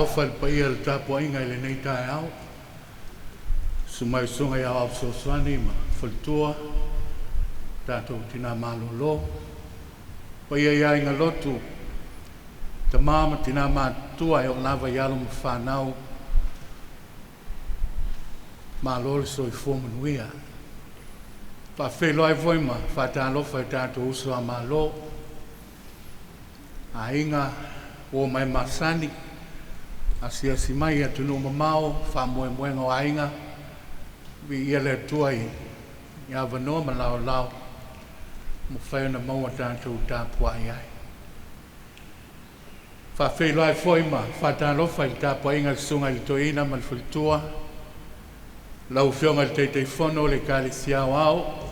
Faatalofa i le paia o le tapuaiga i lenei taeao, susu mai o Susuga i Aoao Fesoasoani ma Faletua, tatou tina malolo, paia i aiga lotu, tama ma tina matutua e oo lava i alo ma fanau, malo le soifua manuia. Faafeiloai foi ma faatalofa i tatou uso a Malo, aiga, uo ma e masani, asiasi mai i atunuu mamao, faamoemoega o aiga, viia le Atua i avanoa ma laolao ua mafai ona maua tatou tapuai ai. Faafeiloai foi ma faatalofa i le tapuaiga a le Susuga i le Toeaina ma le Faletua, lau Afioga i le Taitaifono o le Ekalesia Aoao,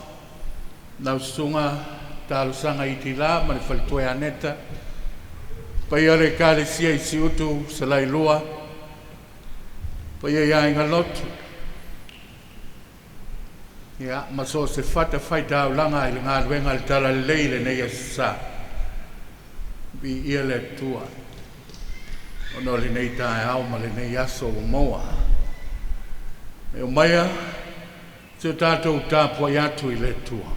lau Susuga Talosaga Itila ma le Faletua ia Neta, paia o le Ekalesia i Siutu, Salailua, paia i Aiga Lotu, ia ma so o se fatafaitaulaga i le galuega a le Talalelei i lenei Aso Sa. Viia le Atua ona o lenei taeao ma lenei aso ua maua. E omaia se o tatou tapuai atu i le Atua.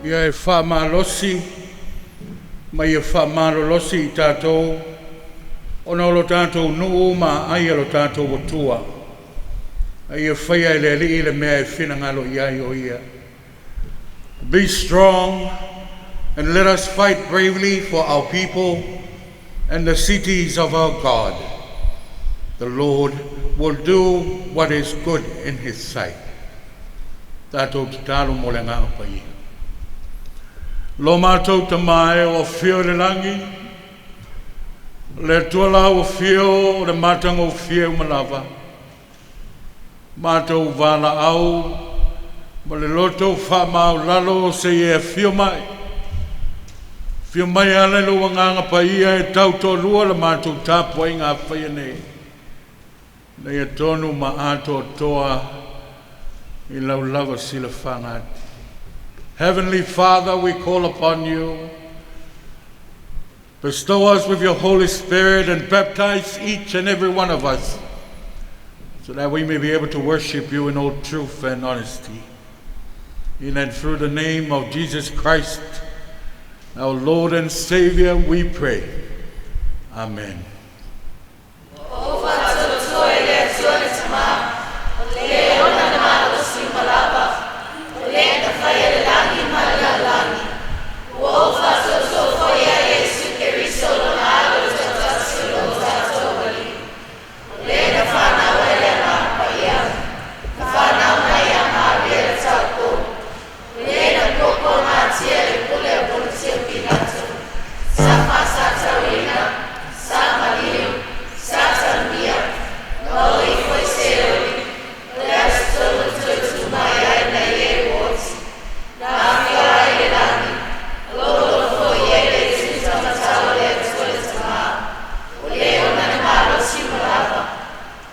Ia e faamalosi ma ia faamalolosi i tatou ona o lo tatou nuu ma aai e lo tatou Atua, a ia faia e le Alii le mea e finagalo i ai o Ia. Be strong and let us fight bravely for our people and the cities of our God. The Lord will do what is good in his sight. Tatou tatalo mo le agaga paia. Lo matou Tama e o afio i le lagi, le Atua la ua afio o le matagofie uma lava, matou valaau ma le loto faamaualalo seia e afio mai. Afio mai e ala i lou agaga paia e tautoalua le matou tapuaiga faia nei. Ina ia tonu ma atoatoa i lau lava silafaga atu. Heavenly Father, we call upon you. Bestow us with your Holy Spirit and baptize each and every one of us so that we may be able to worship you in all truth and honesty. In and through the name of Jesus Christ, our Lord and Savior, we pray. Amen. O faatuatua i le Atua le Tamā, o le ona le malosi uma lava, o le na faia le lagi ma le lalolagi. Ua ou faatuatua foi ia Iesu Keriso Lona Alo e toatasi o lo tatou Alii, o le na fanau ai le Agaga Paia, na fanau Sa faasatauina, sa maliu, sa taumia, na oo ifo i Seoli, o le aso tolu na toe tu mai ai nai e ua oti, na afia ai le lagi, o lo o foi i ai le itu taumatau a le Atua le Tamā, o le ona le malosi uma lava,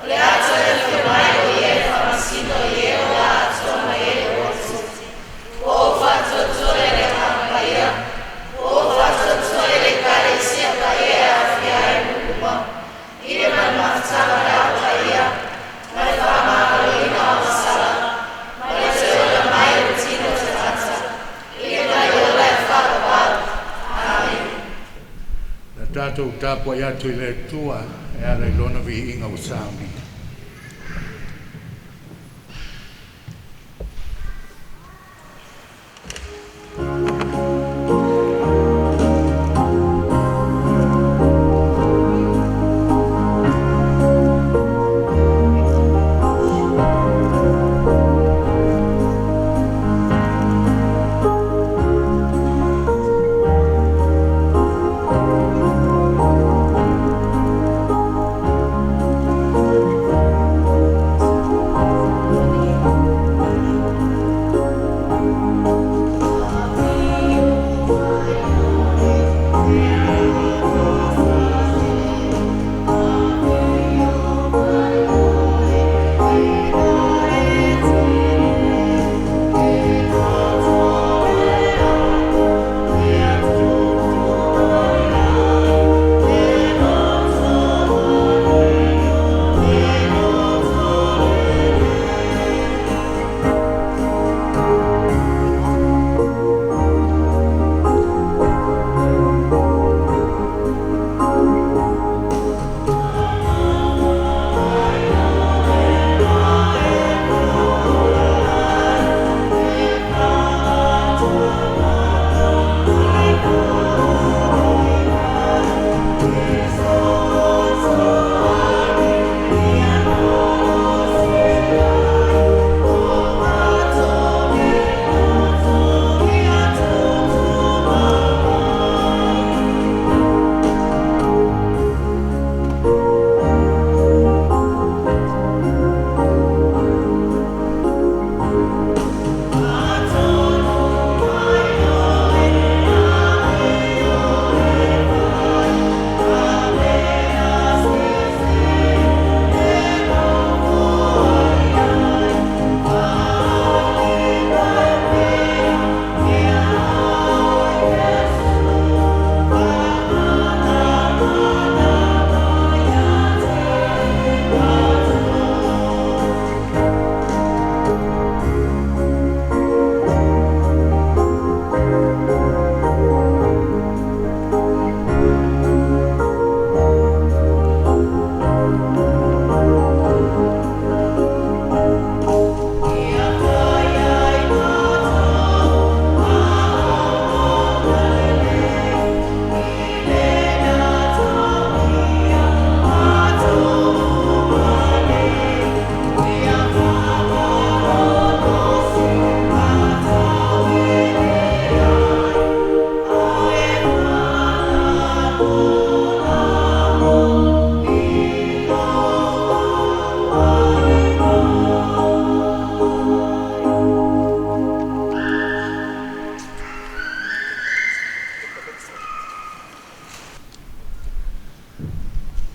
o le a toe afio mai o ia e faamasino i e ola atoa ma e ua oti. Ua ou faatuatua i le Agaga Paia, ua ou faatuatua i le Ekalesia Paia e aofia ai nuu uma, i le mafutaga o le Au Paia, ma le faamagaloina o agasala, ma le toe ola mai o le tino o tagata, i le ola e faavavau. Amene. Na tatou tapuai atu i le Atua e ala i lona viiga ua saunia.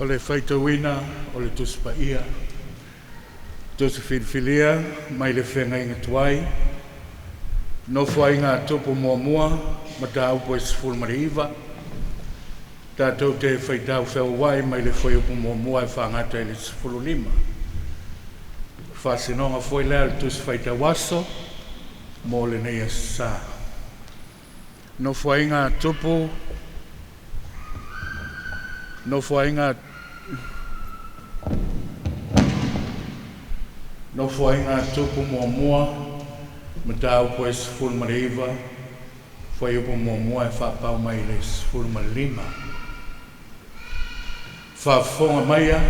O le faitauina o le Tusi Paia, Tusi Filifilia mai le Feagaiga Tuai, Nofoaiga a Tupu Muamua, Mataupu e 19, tatou te faitau feauai mai le fuaiupu muamua e faagata i le 15. Faasinoga foi lea o le Tusi Faitau Aso mo lenei aso sa. Nofoaiga a Tupu, Nofoaiga a Tupu Muamua, Mataupu e 19, fuaiupu muamua e faapau mai le 15. Faafofoga maia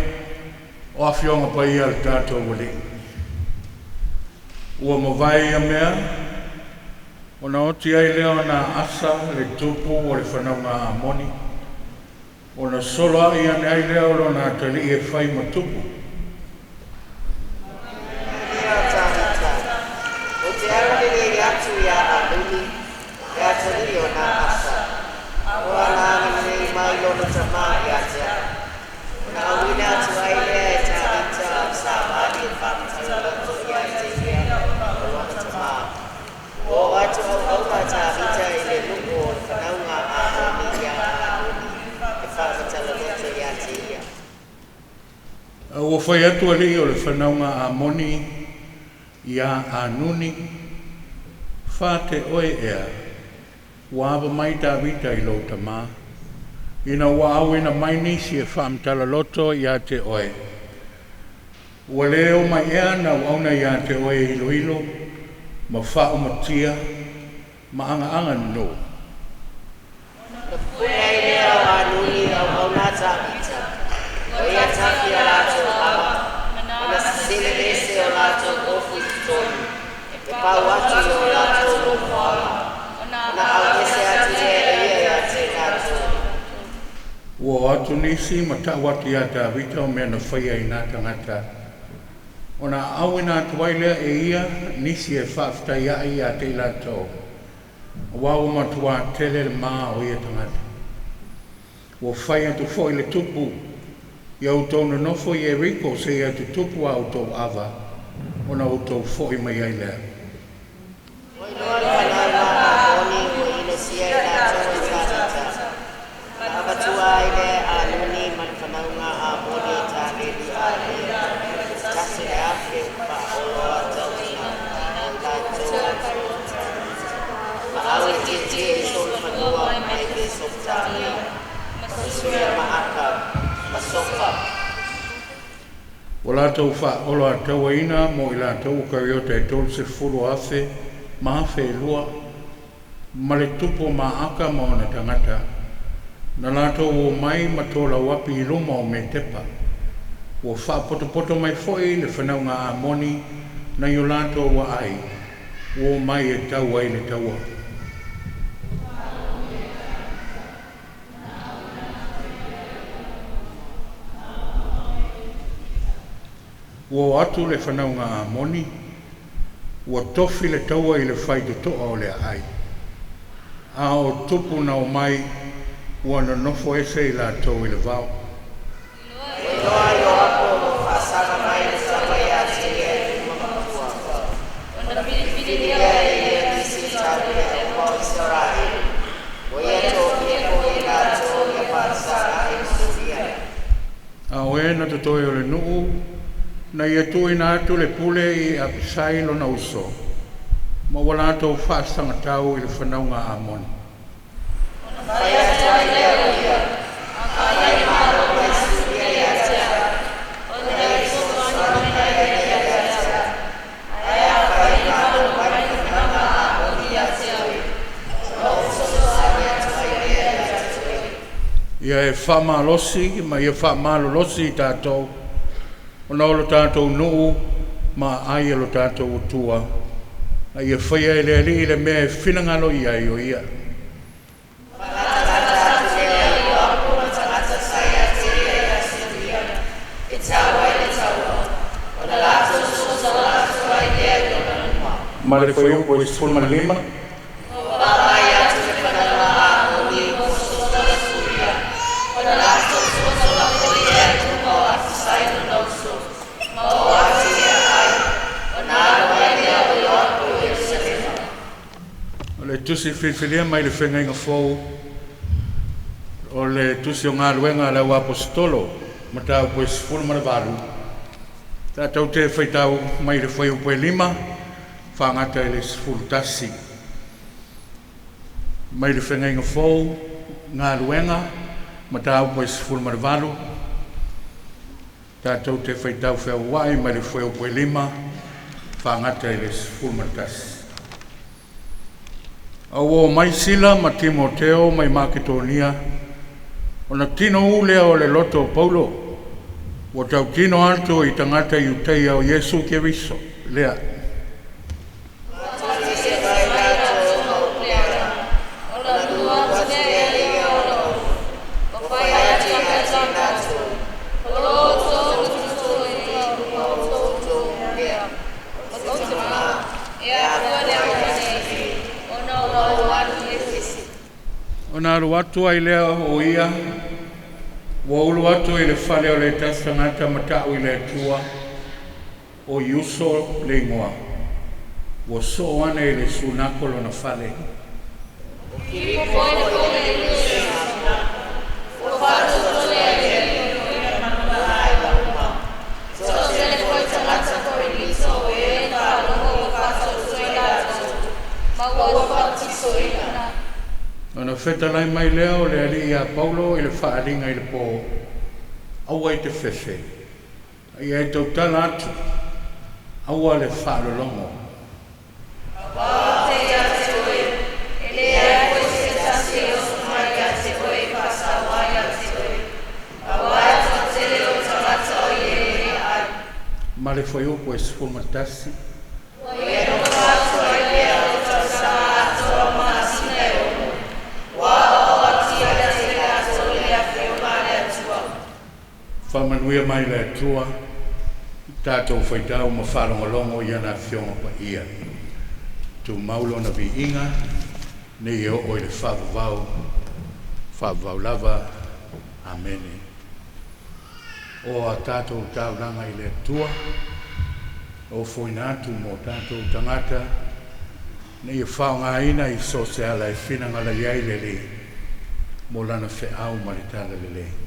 o afioga paia a le tatou Alii. Ua mavae ia mea, Ona oti ai lea o Naasa le tupu o le fanauga a Amoni, ona solo a'i ane ai lea o lona atalii e fai ma tupu. Lea o Tavita, ou te agalelei atu iā Anuni, le atalii o Naasa, ua na agalelei mai lona tamā ia te au. Ona auina atu ai lea e Tavita o savali e faamatala loto ia te ia o lona tamā. Ua oo atu auauna a Tavita i le nuu o le fanauga a Amoni iā Anuni e faamatala loto ia te ia. A ua fai atu alii o le fanauga a Amoni iā Anuni, “Fate oe ea, ua ava mai Tavita i lou tamā, ina ua auina mai nisi e faamatala loto ia te oe? Ua lē omai ea na auauna iā te oe e iloilo ma faaumatia ma agaaga nunuu?” Ona pupue ai lea o Anuni i auauna a Tavita, o ia tafi a latou ava ma na sesele ese o latou ofu i totonu, e pau atu i o latou nofoaga. Ona auese atu lea e ia ia te i latou. Ua o atu nisi ma ta'u atu iā Tavita o mea na faia i nā tagata. Ona auina atu ai lea e ia nisi e faafetai a'i iā te i latou, auā ua matuā tele le mā o ia tagata. Ua fai atu fo'i le tupu, “Ia outou nonofo i Ieriko seia tutupu a outou ava, ona outou fo'i mai ai lea.” Ua iloa le fanauga a Amoni ua inosia i latou e Tavita. Ona avatua ai lea e Anuni ma le fanauga a Amoni i taleni alia e 1,000 faaoloatauina mo i latou ma au e tietie i solofanua mai Mesopotamia ma Suria Maaka ma Sopa. Ua latou faaoloatauaina mo i latou o kariota e 30,000 ma 2,000 ma le tupu o Maaka ma ona tagata, na latou omai ma tolauapi i luma o Metepa. Ua faapotopoto mai fo'i le fanauga a Amoni nai o latou aai ua omai e tau ai le taua. Ua o atu le fanauga a Amoni, ua tofi le taua i le faitotoa o le aai, a o tupu na omai ua nonofo ese i latou i le vao. Ua iloa Ioapo ua faasaga mai le taua ia te ia i luma ma tua. Ona filifili lea e ia nisi e tau i le auma o Isaraelu. Ua ia tofia foi i latou ia faasaga ai ma Suria. A o e na totoe o le nuu, na ia tuuina atu le pule i Apisai lona uso, ma ua latou faasagatau i le fanauga a Amoni. Ona fai atu ai lea o ia, “Afai e malo mai Suria ia te au, ona ia fesoasoani mai ai lea ia te au. Ae afai e malo mai le fanauga a Amoni ia te oe, ona ou fesoasoani atu ai lea ia te oe.” Ia e faamalosi ma ia faamalolosi i tatou, ona o lo tatou nuu ma aai e lo tatou Atua, a ia faia e le Alii le mea e finagalo i ai o ia. Faalatalata atu lea o Ioapo ma tagata sa ia te ia ia Suria e tau ai le taua, ona latou sosola atu ai lea i lona luma. Ma le fuaiupu e 15. Vaavaai atu le fanauga a Amoni ua sosola Suria, ona latou sosola foi lea i luma o Apisai lona uso, ma oo atu i aai, ona alu ai lea o Ioapo i Ierusalema. O le tusi filifilia mai le Feagaiga Fou, o le tusi o Galuega a le Auaposetolo, mataupu e 18. Tatou te faitau mai le fuaiupu e 5 faagata i le 11. Mai le Feagaiga Fou, Galuega, mataupu e 18. Tatou te faitau feauai mai le fuaiupu e 5 faagata i le 11. A ua omai Sila ma Timoteo mai Maketonia, ona tino u lea o le loto o Paulo, ua tautino atu i tagata Iutaia o Iesu Keriso lea. Ua toese mai latou Ona alu atu ai lea o ia, ua ulu atu i le fale o le tasi tagata mata'u i le Atua, o Iuso le igoa, ua soo ane i le sunako lona fale. Ona fetalai mai lea o le alii ia Paulo i le faaaliga i le pō, aua i te fefe, a ia e tautala atu, aua le faalologo. Ma le fuaiupu e 11. Faamanuia mai le Atua i tatou faitau ma faalogologo i ana afioga paia. Tumau lona viiga nei e oo i le faavavau, faavavau lava. Amene. O a tatou taulaga i le Atua, o foina atu mo tatou tagata, nei e faaaogaina i so o se ala e finagalo i ai le Alii, mo lana feau ma le talalelei.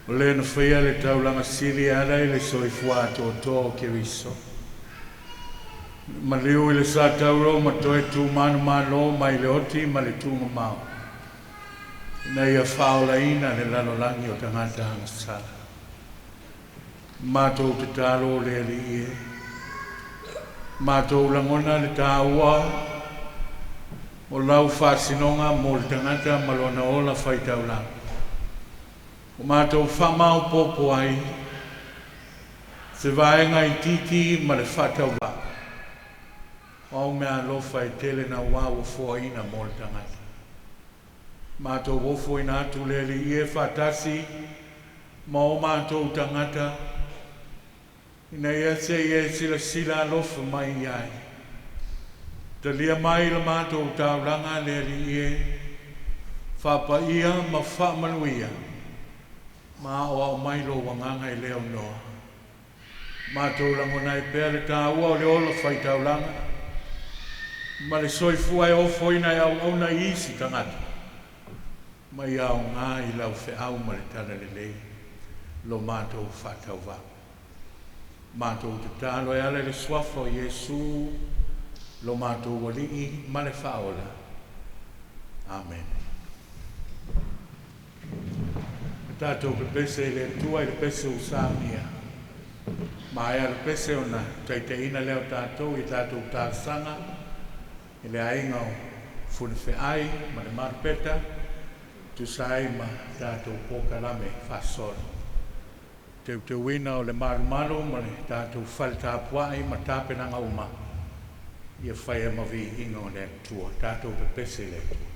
O le na faia le taulaga sili e ala i le soifua atoatoa o Keriso. Maliu i le sa tauro ma toe tumanumalo mai le oti ma le tugamao, ina ia faaolaina le lalolagi o tagata agasala. Matou tatalo le Alii e, matou lagona le tāua o lau faasinoga mo le tagata ma lona ola faitaulaga. O matou faamaopopo ai se vaega itiiti ma le faatauvaa. O au mea alofa e tele na ua ua foaina mo le tagata. Matou ofoina atu le Alii e faatasi ma o matou tagata, ina ia se i e silasila alofa mai i ai. Talia mai le matou taulaga le Alii e, faapaia ma faamanuia, ma aoao mai lou agaga i le aunoa. Matou lagona ai pea le tāua o le ola faitaulaga, Ma le soifua e ofoina e auauna i isi tagata, ma ia aogā i lau feau ma le talalelei lo matou faatauvaa. Matou tatalo e ala i le suafa o Iesu lo matou Alii ma le Faaola. Amene. Tatou pepese i le Atua i le pese ua saunia. Maea le pese ona taitaiina lea o tatou i tatou talosaga i le aiga o Funefeai ma le Marupeta tusa ai ma tatou polokalame faasolo. Teuteuina o le malumalu ma le tatou fale tapuai ma tapenaga uma ia faia ma viiga o le Atua. Tatou pepese i le Atua.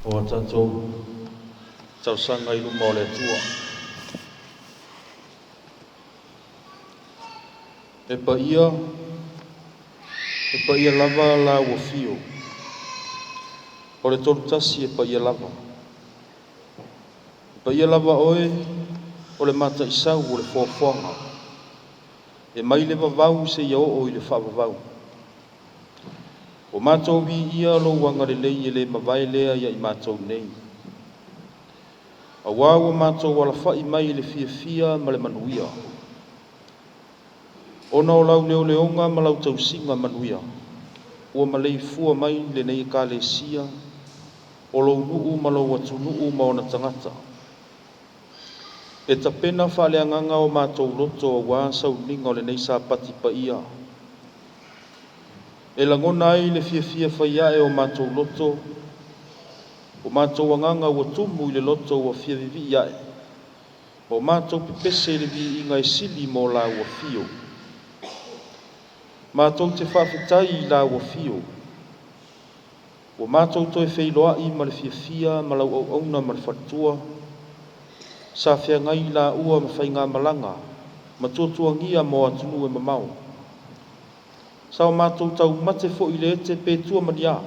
O a tatou talosaga i luma o le Atua. E paia, e paia lava lau afio. O le tolu tasi e paia lava. E paia lava oe o le mataisau o le foafoaga. E mai le vavau seia oo i le faavavau. O matou viia lou agalelei e le mavae lea ia i matou nei. Auā ua matou alafai mai i le fiafia ma le manuia. Ona o lau leoleoga ma lau tausiga manuia, ua maleifua mai lenei Ekalesia o lou nuu ma lou atunuu ma ona tagata. E tapena faaleagaga o matou loto auā sauniga o lenei Sapati paia. E lagona ai le fiafia faiae o matou loto, o matou agaga ua tumu i le loto ua fia vivii ae, ma o matou pepese i le viiga e sili mo lau afio. Matou te faafetai i lau afio, ua matou toe feiloai ma le fiafia ma lau auauna ma le faletua, sa feagai laua ma faigamalaga ma tuatuagia mo atunuu e mamao. Sa o matou taumate foi i le ete pe tua ma ni a.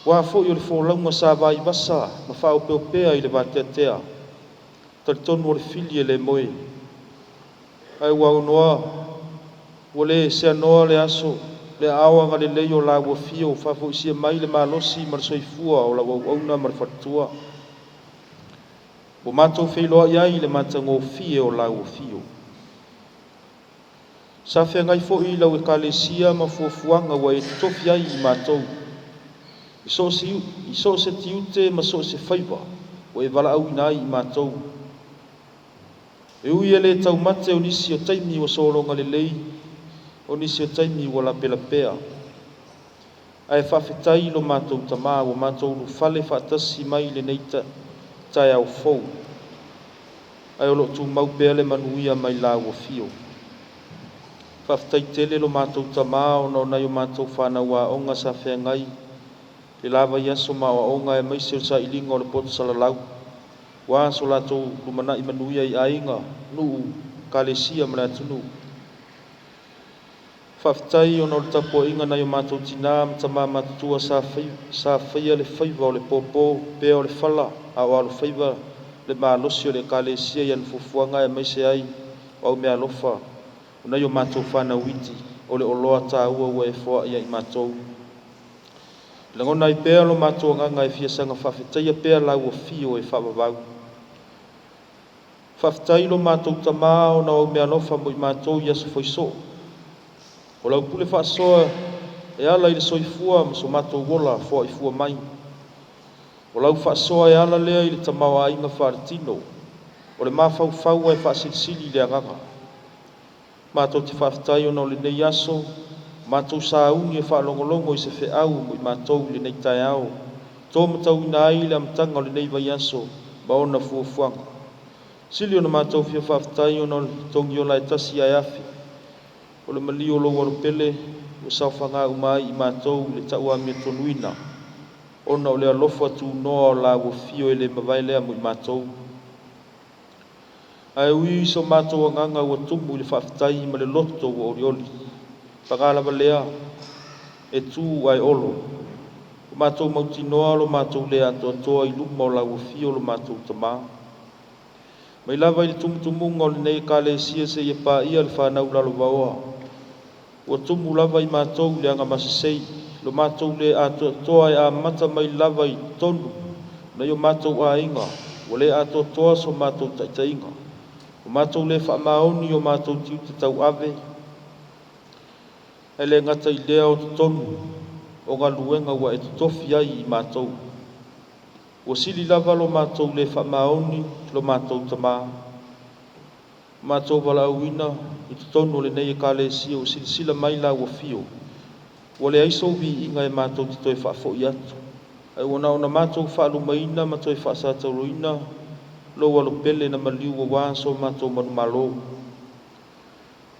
Ua foi o le folauga sa vaivasa ma faaopeopea i le vateatea, talitonu o le fili e le moe. Ae ua aunoa, ua le seanoa le aso, le aao agalelei o lau afio, faafoisia mai le malosi ma le soifua o lau auauna ma le faletua. Ua matou feiloai ai i le matagofie o lau afio. Sa feagai foi lau Ekalesia ma fuafuaga ua e totofi ai i matou. I so o se tiute ma so o se faiva ua e valaauina ai i matou. E ui e le taumate o nisi o taimi ua sologa lelei, o nisi o taimi ua lapelapea. Ae faafetai lo matou Tamā ua matou ulufale faatasi mai i lenei taeao fou, ae o loo tumau pea le manuia mai lau afio. Faafetai tele lo matou Tamā ona o nai o matou fanau aoga sa feagai le lava i aso ma aoaoga aemaise o le sailiga o le poto salalau, ua so latou lumanai manuia i aiga, nuu, ekalesia ma le atunuu. Faafetai ona o le tapuaiga nai o matou tinā ma tamā matutua sa faia le faiva o le pōpō pea o le fala a o alofaiva le malosi o le ekalesia i ana fuafuaga aemaise ai o au meaalofa o nai o matou fanau iti o le oloa taua ua e foai ai matou. Lagona ai pea lo matou agaga e fia saga faafetaia pea lau afio e faavavau. Faafetai lo matou Tamā ona o au meaalofa mo i matou i aso faisoo. O lau pule faasoa e ala i le soifua ma so matou ola foaifua mai. O lau faasoa e ala lea i le tamaoaiga faaletino, o le mafaufau e faasilisili i le agaga. Matou te faafetai ona o lenei aso, matou sauni e faalogologo i se feau mo i matou i lenei taeao, to matauina ai le amataga o lenei vaiaso ma ona fuafuaga. Sili ona matou fia faafetai ona o le togiola e tasi ae afe, o le maliu o lou alopele ua saofaga uma ai i matou i le tauamiotonu ona o le alofa tunoa o lau afio e le mavae lea mo i matou. Ae ui so matou agaga ua tumu i le faafetai ma le loto ua olioli, paga lava lea e tu ae olo. O matou mautinoa lo matou le atoatoa i luma o lau afio lo matou Tamā. Mai lava i le tumutumuga o lenei ekalesia seia paia le fanau lalovaoa, ua tumu lava i matou i le agamasesei, lo matou le atoatoa e amata mai lava i totonu nai o matou aiga, ua le atoatoa so matou taitaiga. O matou le faamaoni o matou tiute tauave, ae le gata i lea o totonu o galuega ua e totofi ai i matou. Ua sili lava lo matou le faamaoni lo matou Tamā. Matou valaauina i totonu o lenei ekalesia ua silasila mai lau afio, ua leai sou viiga e matou te toe faafoi atu, ae ua na ona matou faalumaina ma toe faasatauroina lou alopele na maliu auā so matou manumalo.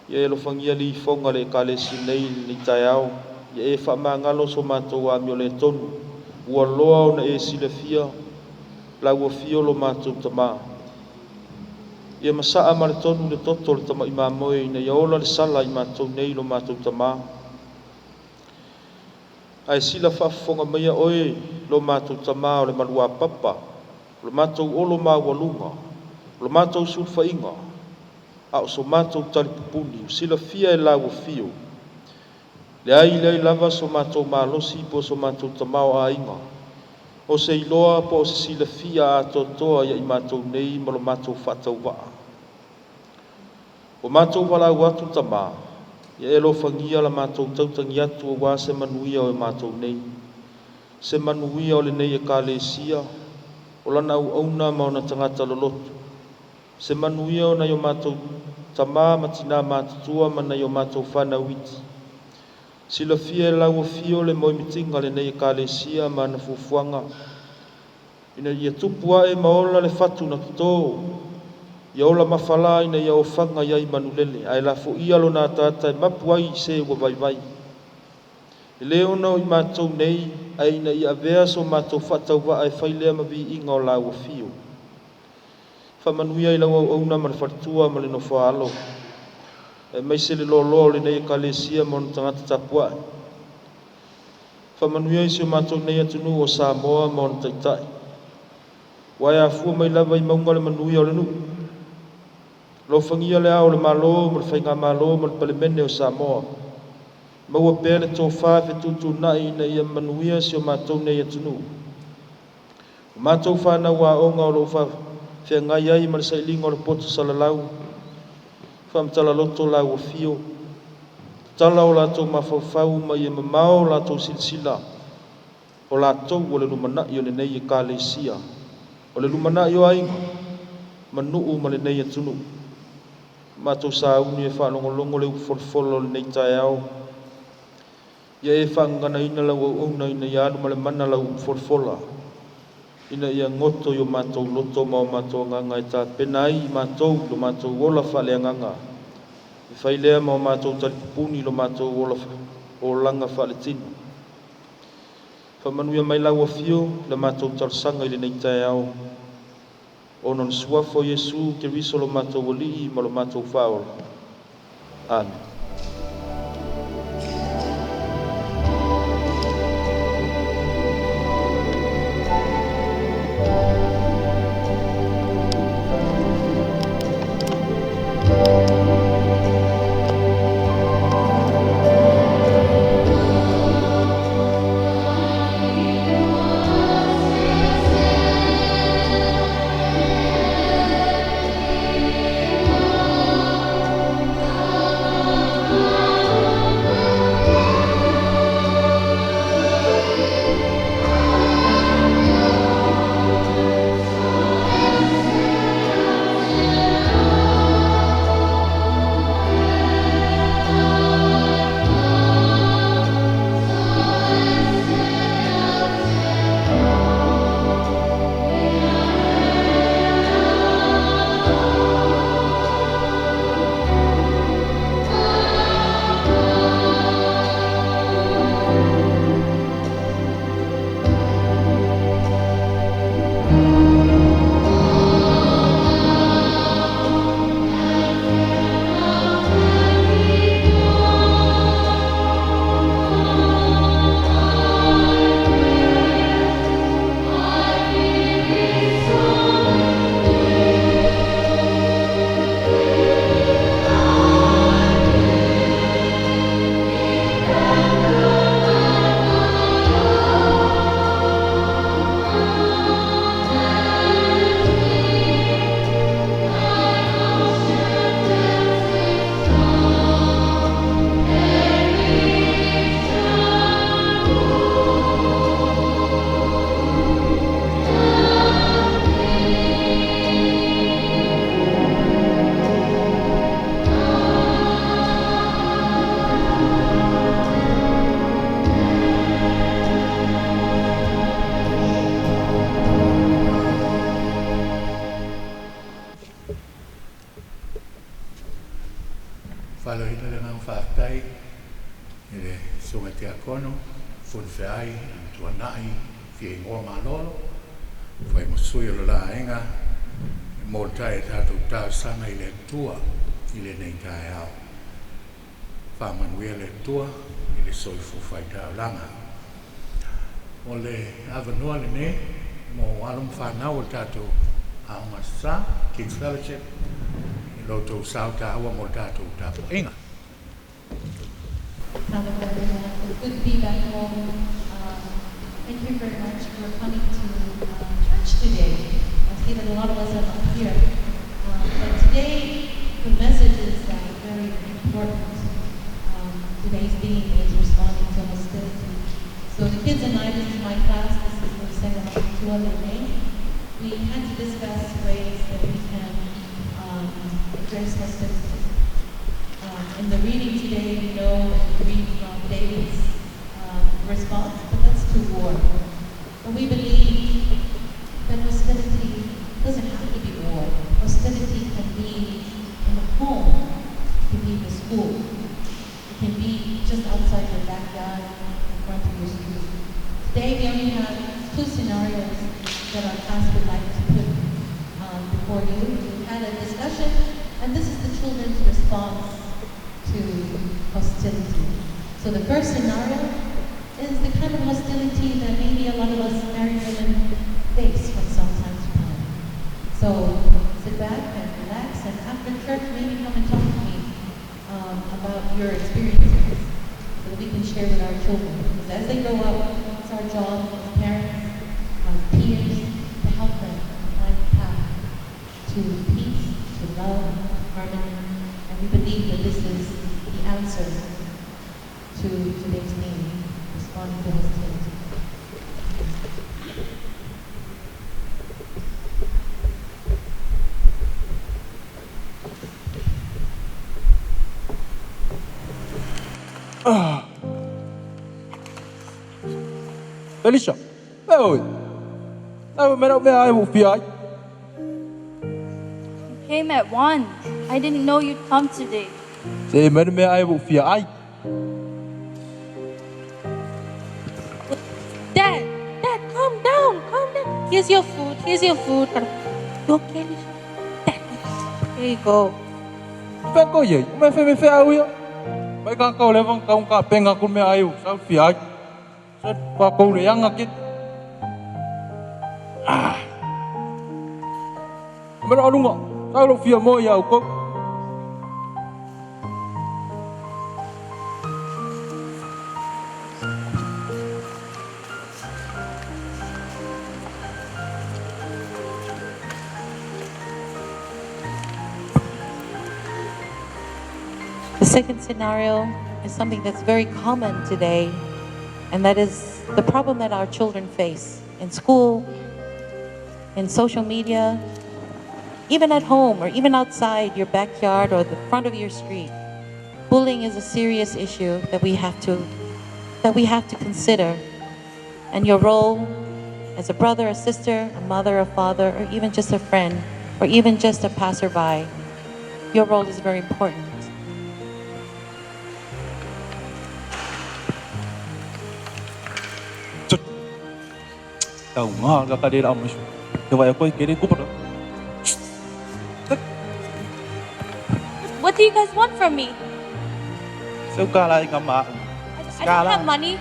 Ia e alofagia lifoga le ekalesia nei i lenei taeao, ia e faamagalo so matou amio le tonu, ua loa ona e silafia lau afio lo matou Tamā. Ia masaa ma le tonu le toto o le tama'i mamoe ina ia ola le sala i matou nei lo matou Tamā. Ae sila faafofoga maia oe lo matou Tamā o le maluapapa, o le matou olo maualuga, o le matou sulufaiga, a o so matou talipupuni, ua silafia e lau afio. Leai leai lava so matou malosi po o so matou tamaoaiga, o se iloa po o se silafia atoatoa ia i matou nei ma lo matou faatauvaa. Ua matou valaau atu Tamā, ia e alofagia la matou tautagi atu auā se manuia o matou nei, se manuia o lenei ekalesia, o lana auauna ma ona tagata loloto. Se manuia o nai o matou tamā ma tinā matutua ma nai o matou fanau iti. Silafia e lau afio le moemitiga o lenei Ekalesia ma ana fuafuaga, ina ia tupu ae ma ola le fatu na totō, ia ola mafalā ina ia ofaga i ai manulele, ae lafoia lona ataata e mapu ai i se ua vaivai. E lē ona o i matou nei, ae ina ia avea so matou faatauvaa e fai lea ma viiga o lau afio. Faamanuia i lau auauna ma le faletua ma le nofoaalo, aemaise le loaloa o lenei Ekalesia ma ona tagata tapuai. Faamanuia i si o matou nei atunuu o Samoa ma ona taitai, ua e afua mai lava i mauga le manuia o le nuu. Alofagia le Ao o le Malo ma le Faigamalo ma le Palemene o Samoa, maua pea le tofā fetuutuunai ina ia manuia si o matou nei atunuu. O matou fanau aoga o lo o faafeagai ai ma le sailiga o le poto salalau, faamatala loto lau afio, tatala o latou mafaufau ma ia mamao latou silasila, o latou o le lumanai o lenei Ekalesia, o le lumanai o aiga ma nuu ma lenei atunuu. Matou sauni e faalogologo le upu folafola o lenei taeao, ia e faagaganaina lau auauna ina ia alu ma le mana lau upu folafola, ina ia goto i o matou loto ma o matou agaga e tapena ai i matou i lo matou ola faaleagaga, e fai lea ma o matou talipupuni i lo matou ola olaga faaletino. Faamanuia mai lau afio le matou talosaga i lenei taeao, ona o le suafa o Iesu Keriso lo matou Alii ma lo matou Faaola. Amene. Faaloina le agaga faafetai i le Susuga Tiakono Fonoifeai Amituanai fia igoa malolo, fai ma sui o le la aiga mo le tae tatou talosaga i le Atua i lenei taeao. Faamanuia le Atua i le soifua faitaulaga. O le avanoa lenei mo alo ma fanau o le tatou Aoga Aso Sa, Kids Fellowship, i lo outou sao taua mo le tatou tapuaiga. Talofa everyone. It's good to be back home. Thank you very much for coming to church today. I see that a lot of us are not here. But today, the message is very important. Today's theme is responding to hostility. So the kids and I, this is my class, this is the second Tua Lene. We had to discuss ways that we can address hostility. In the reading today, we know that we read from David's response, but that's to war. But we believe that hostility doesn't have to be war. Hostility can be in the home, it can be in the school, it can be just outside your backyard, in front of your street. Today we only have 2 scenarios that our class would like to put before you. We had a discussion, and this is the children's response to hostility. So the first scenario is the kind of hostility that maybe a lot of us married women face from some time to time. So sit back and relax, and after church, maybe come and talk to me about your experiences so that we can share with our children. Because as they grow up, it's our job as parents, as peers, to help them find the path to peace, to love, to harmony. And we believe that this is the answer to today's theme, responding to hostility. Felicia, oi. You came at 1. I didn't know you'd come today. Dad, Dad, calm down, calm down. Here's your food, here's your food. You okay, Alicia? Dad, here you go. The second scenario is something that's very common today, and that is the problem that our children face in school, in social media, even at home or even outside your backyard or the front of your street. Bullying is a serious issue that we have to consider. And your role as a brother, a sister, a mother, a father, or even just a friend, or even just a passerby, your role is very important. What do you guys want from me? I don't have money.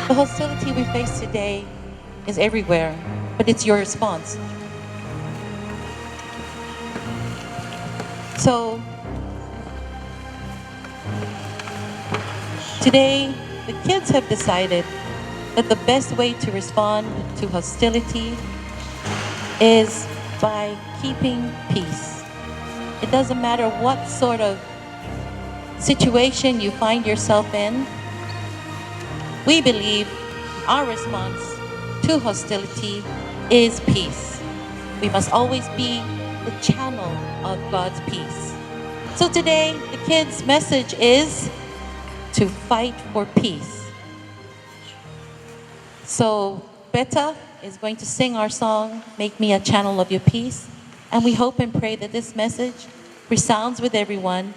The hostility we face today is everywhere, but it's your response. So today, the kids have decided that the best way to respond to hostility is by keeping peace. It doesn't matter what sort of situation you find yourself in. We believe our response to hostility is peace. We must always be the channel of God's peace. So today, the kids' message is to fight for peace. So Beta is going to sing our song, Make Me a Channel of Your Peace. And we hope and pray that this message resounds with everyone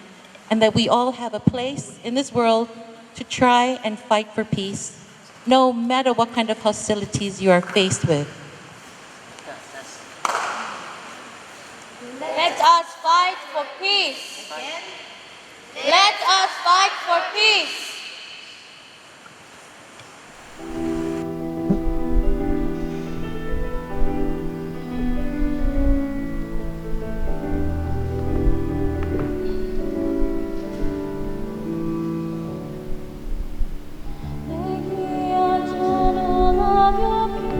and that we all have a place in this world to try and fight for peace, no matter what kind of hostilities you are faced with. Let us fight for peace. Again? Let us fight for peace. Make me a channel of your peace.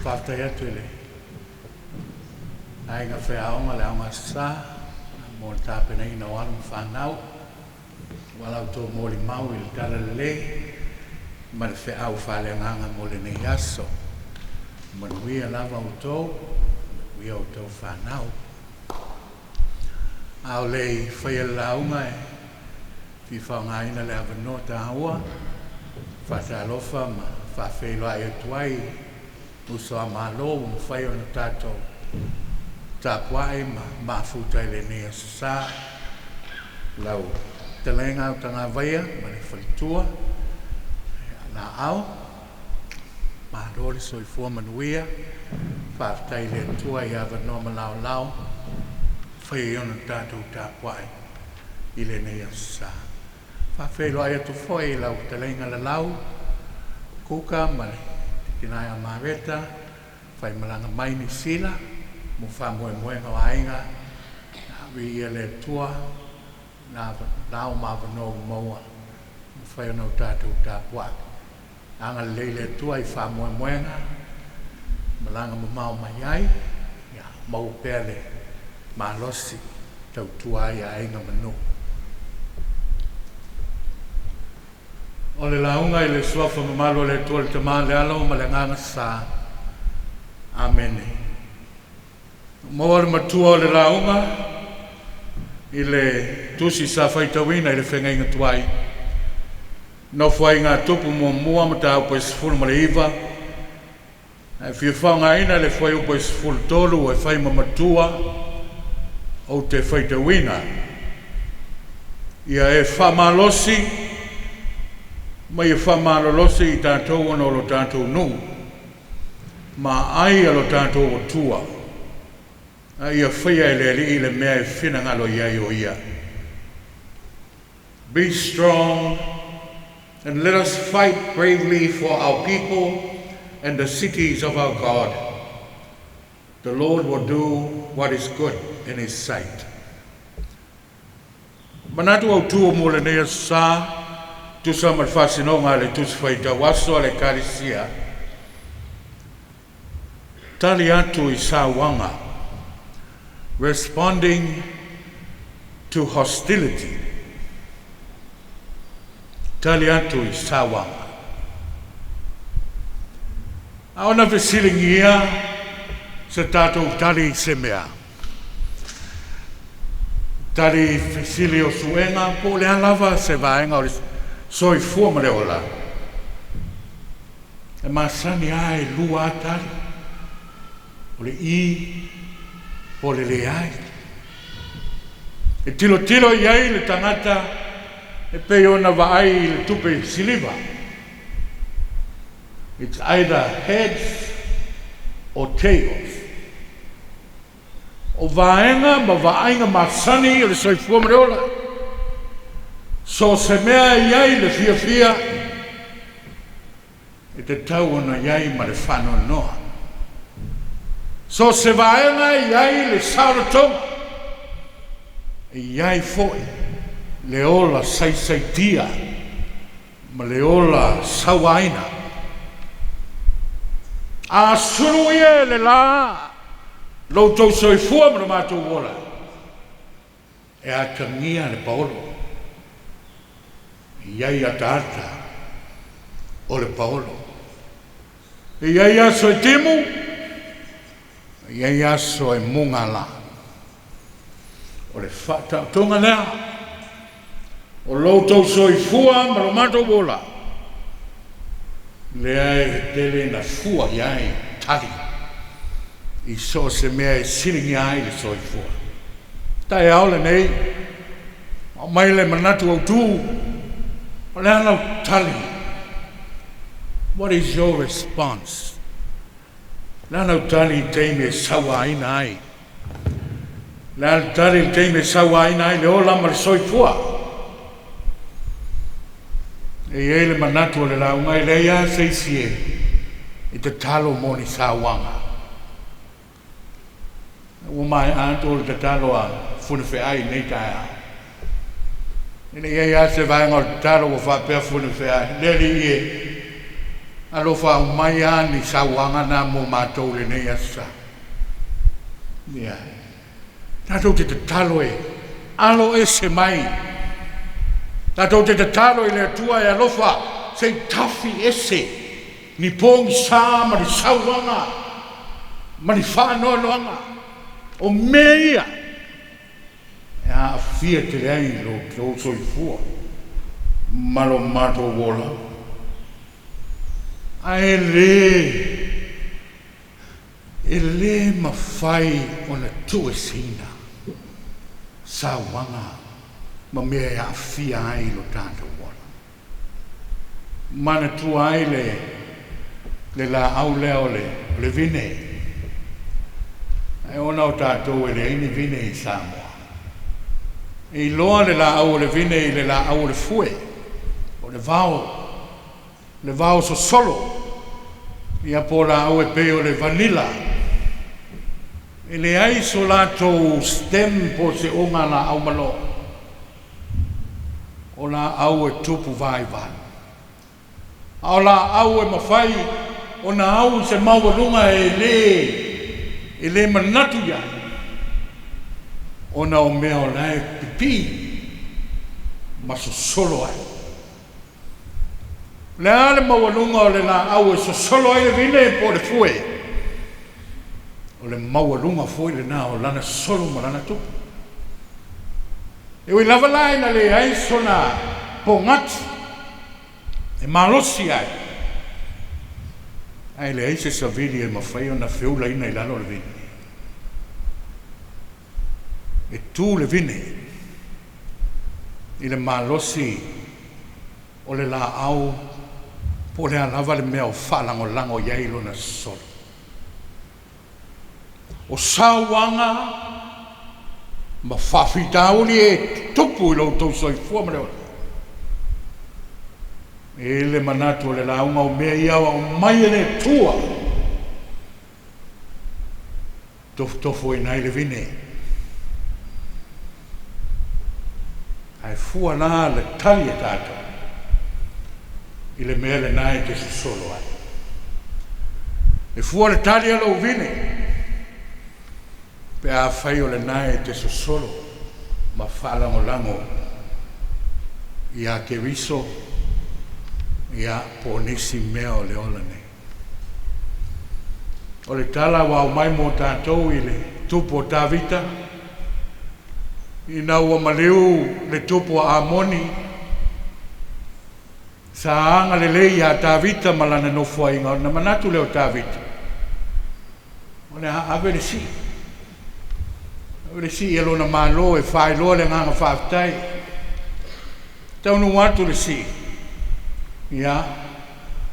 Faafetai atu i le aiga faiaoga le Aoga Aso Sa mo le tapenaina o alo ma fanau ua la outou molimau i le talalelei ma le feau faaleagaga mo lenei aso. Manuia lava outou, manuia outou fanau. A o le i faia le lauga e fia faaaogaina le avanoa taua, faatalofa ma faafeiloai atu ai uso a Malo ua mafai ona tatou tapuai ma mafuta i lenei aso Sa. Lau fetalaiga Autagavaia ma le faletua Laau, malo le soifua manuia, faafetai i le Atua i avanoa ma laolao fai ai ona tatou tapuai i lenei aso Sa. Faafeiloai atu foi i lau fetalaiga Lalau Kuka ma le tina ia Mareta faimalaga mai Niu Sila mo faamoemoega o aiga. Viia le Atua na lao ma avanoa ua maua mafai ona o tatou tapuai. Agalelei le Atua i faamoemoega malaga mamao mai ai, ia maua pea le malosi tautua ai aiga ma nuu. O le lauga i le suafa mamalu o le Atua le Tama le Alo ma le Agaga Sa. Amene. Maua le matua o le lauga i le tusi sa faitauina i le feagaiga tuai, Nofoaiga Tupu muamua mataupu e 19, ae fia faaaogaina le fuaiupu e 13 e fai ma matua ou te faitauina. Ia e faamalosi ma ia faamalolosi i tatou ona o lo tatou nuu, ma ai a lo tatou Atua, a ia faia e le Alii le mea e finagalo i ai o ia. Be strong and let us fight bravely for our people and the cities of our God. The Lord will do what is good in his sight. Manatu autu mo lenei aso sa, tusa ma le faasinoga a le Tusi Faitau Aso a le Ekalesia, tali atu i sauaga, responding to hostility. Tali atu i sauaga. A ona fesiligia se tatou tali i se mea. Tali fesili o suega po o le a lava se vaega o le soifua ma le ola. E masani lava e lua lava tali, o le i po o le leai. E tilotilo i ai le tagata e pei ona vaai i le tupe siliva. It's either heads or tails. O vaega ma vaaiga masani o le soifua ma le ola. So se mea e i ai le fiafia, e tatau ona i ai ma le faanoanoa. So se vaega e i ai le saolotoga, e i ai foi le ola saisaitia ma le ola sauaina. A sulu ia e le la lo outou soifua ma lo matou ola, e atagia le paolo. E i ai ataata o le paolo. E i ai aso e timu, e i ai aso e mugala. O le faataotoga lea o lo outou soifua ma lo matou ola, lea e tele na fua i ai tali i so o se mea e siligia ai le soifua. Taeao lenei, aumai le manatu autu, o le a lau tali. What is your response? Le a lau tali i taimi e sauaina ai? Le a le tali i le taimi e sauaina ai le ola ma le soifua? E i ai le manatu o le lauga e leai lava se isi e tatalo mo ni sauaga. Ua maea atu o le tatalo a Funafeai i nei taeao. E le i ai lava se vaega o le tatalo ua faapea Funafeai. Le Alii e. Alofa aumai a ni sauaga na mo matou i lenei aso sa. Ia. Tatou te tatalo e alo ese mai. Tatou te tatalo i le Atua e alofa se i tafi ese ni pogisa ma ni sauaga ma ni faanoanoaga o mea ia e aafia tele ai lo outou soifua ma lo matou ola. Ae lē E lē mafai ona tuueseina sauaga ma mea e aafia ai lo tatou ola. Manatua ai le le laau lea o le o le vine. Ae ona o tatou e leai ni vine i Samoa. E iloa le laau o le vine i le laau o le fue, o le vao, le vao sosolo, ia po o laau e pei o le vanilla. E leai so latou stem po o se ogalaau malō, o laau e tupu vaivai. A o laau e mafai ona au i se maualuga e lē e lē manatu i ai, ona o mea o la e pipii ma sosolo ai. O le a le maualuga o le laau e sosolo ai le vine po o le fue? O le maualuga foi lena o lana sosolo ma lana tupu. E ui lava la ina leai sona pogati e malosi ai, ae leai se savili e mafai ona feulaina i lalo o le vine. E tu le vine i le malosi o le laau po o le a lava le mea o faalagolago i ai lona sosolo. O sauaga ma faafitauli e tutupu i lo outou soifua ma le ola. E i ai le manatu o le lauga o mea ia o aumai e le Atua tofotofoina ai le vine. Ae fua la le tali a tatou i le mea lena e te sosolo ai. E fua le tali a lou vine pe afai o lena e te sosolo ma faalagolago iā Keriso, ia, po o nisi mea o le ola nei. O le tala ua aumai mo tatou i le tupu o Tavita, ina ua maliu le tupu a Amoni, sa agalelei iā Tavita ma lana nofoaiga, ona manatu lea o Tavita, o le a ave le sii, ave le sii a lona Malo e faailoa le agaga faafetai. Taunuu atu le sii, ia,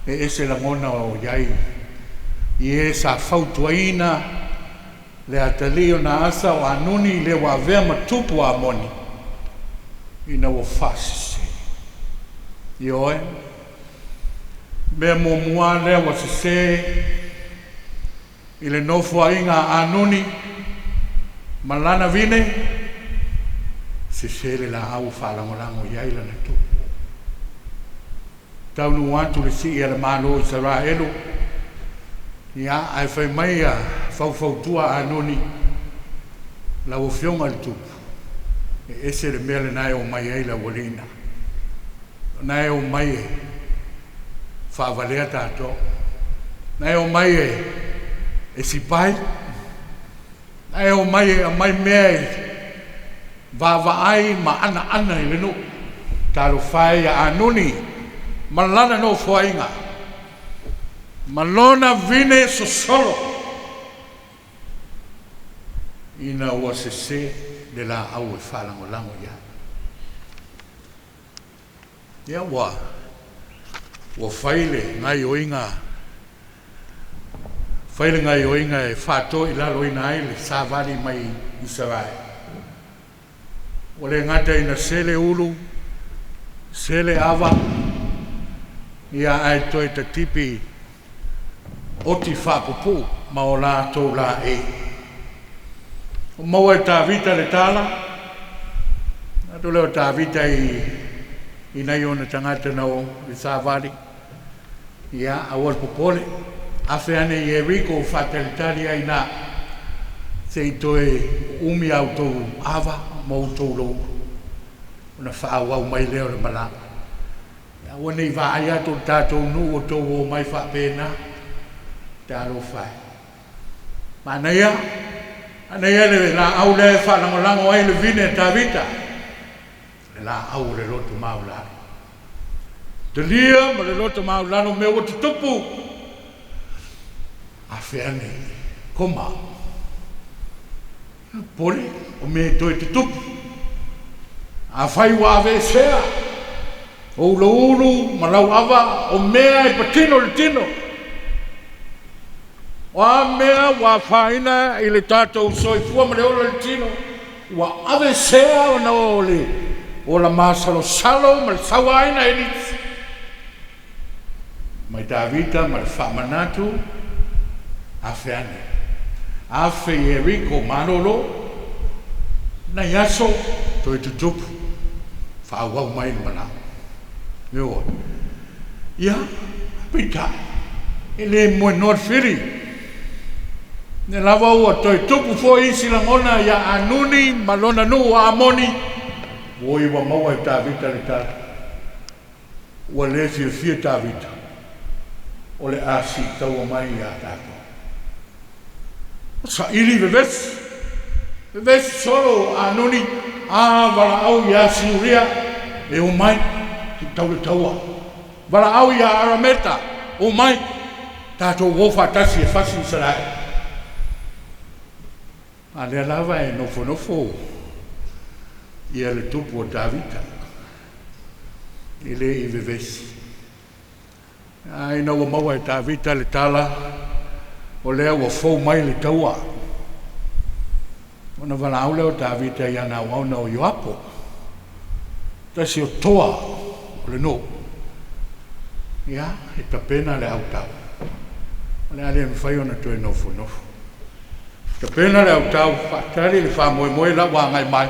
e ese lagona o i ai i e sa fautuaina le atalii o Naasa o Anuni le ua avea ma tupu o Amoni ina ua faasese. Ioe, mea muamua lea ua sese i le nofoaiga a Anuni ma lana vine, sese le laau faalagolago i ai lana tupu. Taunuu atu le sii a le Malo o Isaraelu, ia, ae fai mai a faufautua Anuni, lau Afioga i le Tupu, e ese le mea lena e omai ai le aualii na. O na e omai e faavalea tatou. Na e omai e e sipai. Na e omai e aumai mea e vaavaai ma anaana i le nuu. Talofa e ia Anuni ma lana nofoaiga ma lona vine sosolo ina ua sese le laau e faalagolago i ai. Ia ua ua fai le gaioiga fai le gaioiga e faatoilaloina ai le savali mai Isaraelu. Ua le gata ina sele ulu, sele ava, ia ae toe tatipi oti faapupuu ma o latou laei. Ua maua e Tavita le tala, atu lea o Tavita i i nai ona tagata na o i le savali. Ia, aua le popole, afe ane i Ieriko faatalitali ai i ina se i toe uumi a outou ava ma outou loulu, ona faaauau mai lea o le malaga. Ia aua ne i vaai atu i le tatou nuu o outou omai faapena. Talofa e. Manaia, manaia le laau lea e faalagolago ai le vine a Tavita, le laau o le loto maualalo. Talia ma le loto maualalo mea ua tutupu, afe ane koma. Popole o mea e toe tutupu. Afai ua aveesea ou loulu ma lau ava, o mea e patino i le tino, o a mea ua afaina i le tatou soifua ma le ola i le tino, ua aveesea ona o le ola masalosalo ma le sauaina e nisi. Mai Tavita ma le faamanatu, Afe ane, afe Ieriko malolo, nai aso toe tutupu, faaauau mai le malaga. Ioe. Ia, peitai, e le moenoa le fili. O lea lava ua toe tupu foi isi lagona ia Anuni ma lona nuu o Amoni, oi ua maua e Tavita le tala. Ua le fiafia Tavita, o le a siitaua mai ia tatou. Saili vevesi, vevesi solo Anuni, a valaau ia Siuria e omai se i tau le taua. Valaau ia Arameta, omai, tatou o faatasi e fasi Isaraelu. A lea lava e nofonofo ia le tupu o Tavita, e le i vevesi. A ina ua maua e Tavita le tala, o lea ua fou mai le taua, ona valaau lea o Tavita i ana auauna o Ioapo, tasi o toa o le nuu, ia, e tapena le autao, o le a le mafai ona toe nofonofo. Tapena le autao, faatali le faamoemoe la ua agai mai,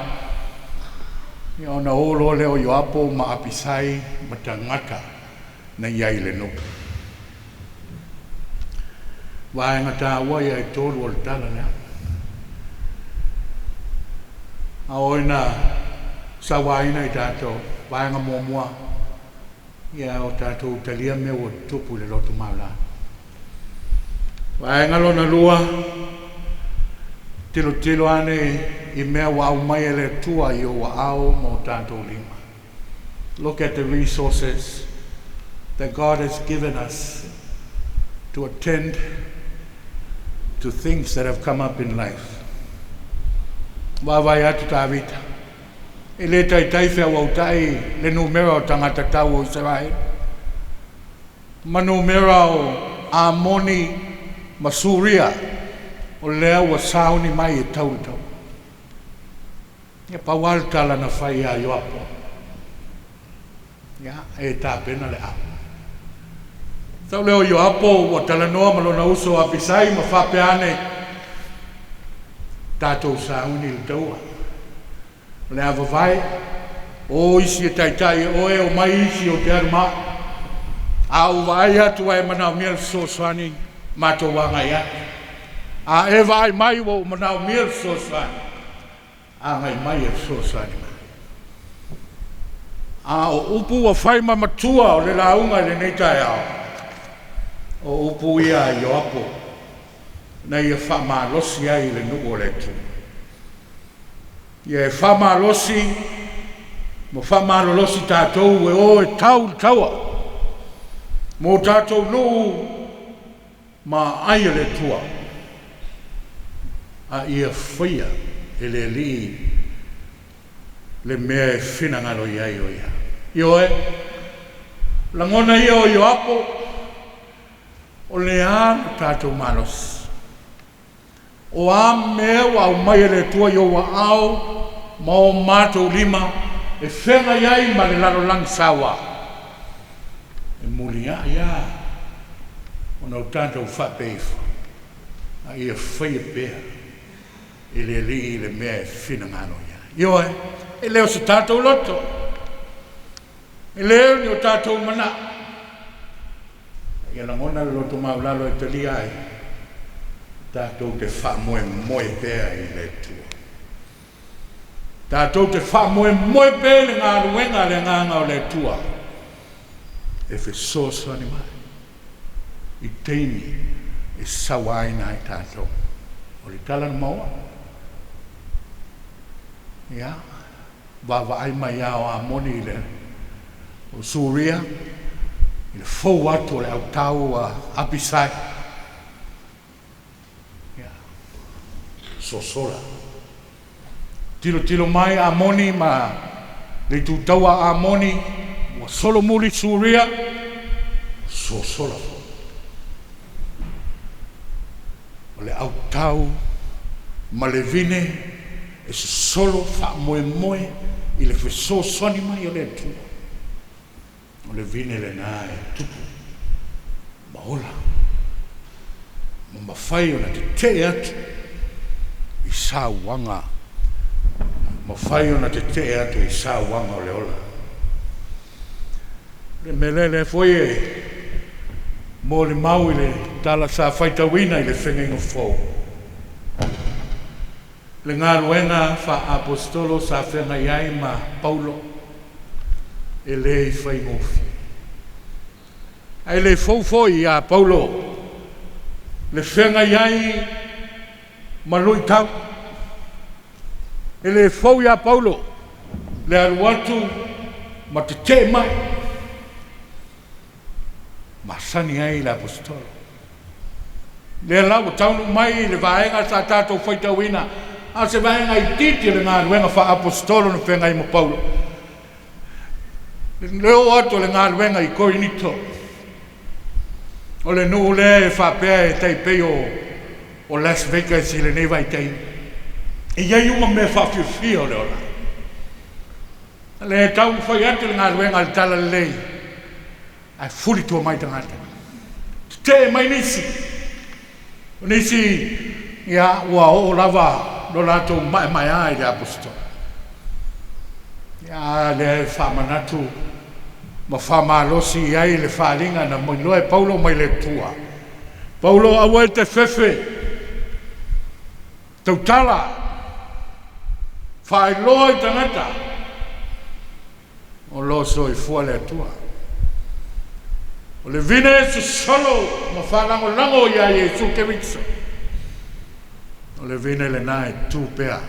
ia ona o loa lea o Ioapo ma Apisai ma tagata na i ai i le nuu. Vaega taua ia e tolu o le tala lea. A o ina sauaina i tatou, vaega muamua, ia o tatou talia mea ua tutupu i le loto maulalo. Vaega lona lua, tilotilo ane i mea ua aumai e le Atua i ou aao ma o tatou lima. Look at the resources that God has given us to attend to things that have come up in life. Vaavaai atu Tavita, e le taitai feauautai le numera o tagata tau o Isaraelu, ma numera o Amoni ma Suria, o lea ua sauni mai e tau le taua. Ia pau lava le tala na fai ia Ioapo, ia, e tapena le au. Sau lea o Ioapo ua talanoa ma lona uso o Apisai ma faapea ane, tatou sauni i le taua. O le a vavae, o isi e taitai e oe, omai isi ou te alu ma au. A ou vaai atu ua e manaomia le fesoasoani, matou agai atu. A e vaai mai ua ou manaomia le fesoasoani, agai mai e fesoasoani mai. A o upu ua fai ma matua o le lauga i lenei taeao, o upu ia a Ioapo na ia faamalosi ai i le nuu o le Atua. Ia e faamalosi ma faamalolosi tatou e o e tau le taua mo tatou nuu ma aai e le Atua, a ia faia e le Alii le mea e finagalo i ai o ia. Ioe, lagona ia o Ioapo, o le a lo tatou malosi. O a mea ua aumai e le Atua i ou aao ma o matou lima e feagai ai ma le lalolagi saua, e muliai lava ona o tatou faapea ifo, a ia faia pea e le Alii le mea e finagalo i ai. Ioe, e le o se tatou loto, e le o ni o tatou manao. Ia lagona le loto maualalo e talia ai, tatou te faamoemoe pea i le Atua. Tatou te faamoemoe pea i le galuega a le Agaga o le Atua e fesoasoani mai i taimi e sauaina ai tatou. O le tala na maua, ia, vaavaai mai ao Amoni i le o Suria, i le fou atu o le autau a Apisai, ia, sosola. Tilotilo mai Amoni ma le itutaua a Amoni, ua solomuli Suria, sosola foi. O le autau ma le vine e sosolo faamoemoe i le fesoasoani mai o le Atua. O le vine lenā e tupu ma ola ma mafai ona tetee atu i sauaga, mafai ona tetee atu i sauaga o le ola. O le mea lea lea foi e molimau i le tala sa faitauina i le Feagaiga Fou, le galuega faa-aposetolo sa feagai ai ma Paulo e le i faigofie. Ae le fou foi ia Paulo le feagai ai ma luitau. E le fou ia Paulo le alu atu ma tetee mai. Masani ai le aposetolo. Lea la ua taunuu mai le vaega sa tatou faitauina, a o se vaega itiiti o le galuega faa-aposetolo na feagai ma Paulo. Le oo atu o le galuega i Korinito, o le nuu lea e faapea e tai pei o Las Vegas i lenei vaitaimi. E i ai uma mea faafiafia o le ola. Le taumafai atu le galuega a le talalelei, ae fuli tua mai tagata. Tetee mai nisi. O nisi, ia, ua oo lava lo latou maemaea i le aposetolo. Ia, lea e faamanatu ma faamalosi i ai le faaliga na moiloa e Paulo mai le Atua. Paulo aua e te fefe, tautala, faailoa i tagata, o lo soifua le Atua. O le vine sosolo ma faalagolago ia Iesu Keriso. O le vine lenā e tu pea